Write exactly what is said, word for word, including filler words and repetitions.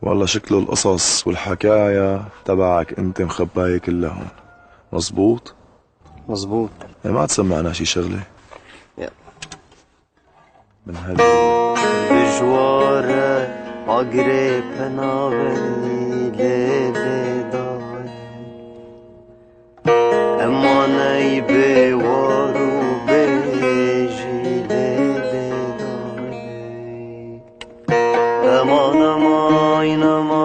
والله شكله القصص والحكاية تبعك انت مخباية كلها هون. مزبوط؟ مزبوط. إيه، ما تسمعنا شي شغلة. يلا. من هذه. Dijware agirê penavê lê lê dayê. Emaney bê war û bêjî lê lê dayê. Eman, eman, eman.